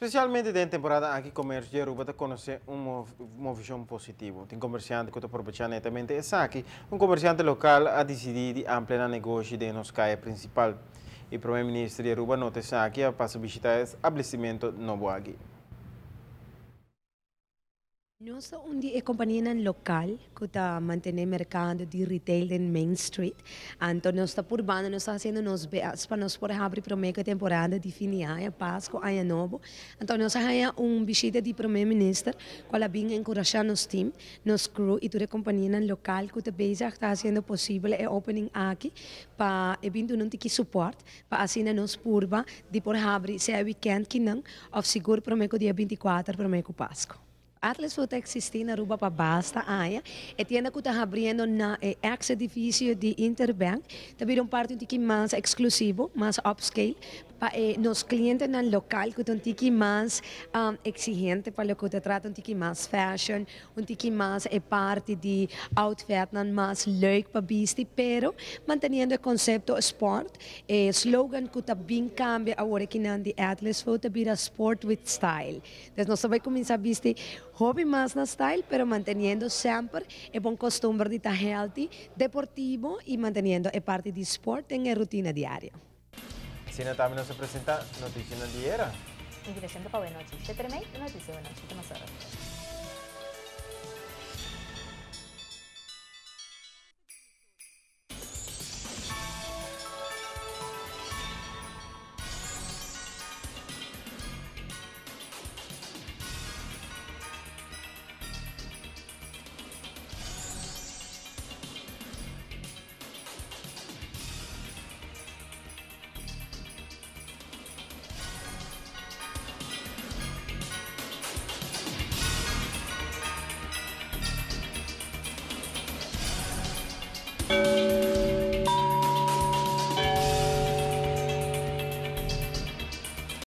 Specialmente den temporada aki comercio di Aruba ta conoce un movecion positivo. Tin comerciante cu ta aprovecha netamente esaki. Un comerciante local a dicidi di amplia nan negoshi den nos caya principal. Y Prome Minister di Aruba nota esaki a pasa bishita e establecimento nobo aki. Nos ta un di e kompanianan lokal ku ta mantené merkado di retail den Main Street. Anto nos ta purbando, nos ta hasiendo nos best pa nos por habri promé ku e temporada di fin di aña, Pasku, Aña Nobo. Anto nos a haña un bishita di Promé Minister kual a bin enkurashá nos team, nos crew i tur e kompanianan lokal ku ta bezig ta hasiendo posibel e opening aki pa e bin duna un tiki support pa asina nos purba di por habri sea e weekend kinan òf sigur promé ku dia 24 promé ku Pasku. Atlas Food ta existi na Aruba pa basta aña. E tienda cu ta habriendo na e ex edificio di Interbank ta bira un parti un tiki mas exclusivo, mas upscale pa e nos clientenan local cu ta un tiki mas exigente pa loke ta trata un tiki mas fashion, un tiki mas e parti di outfitnan mas leuk pa bisti, pero manteniendo e concepto sport. E slogan cu ta bin cambia awor akinan di Atlas Food ta bira "Sport with Style". Entonces nos ta bay cuminsa bisti hopi mas na style, pero manteniendo semper e bon costumber di ta healthy, deportivo y manteniendo e parti di sport den e rutina diario. Asina tambe nos a presenta Noticianan di Era. Invitacion pa nochi 7:30, noticia nochi, te mas ora.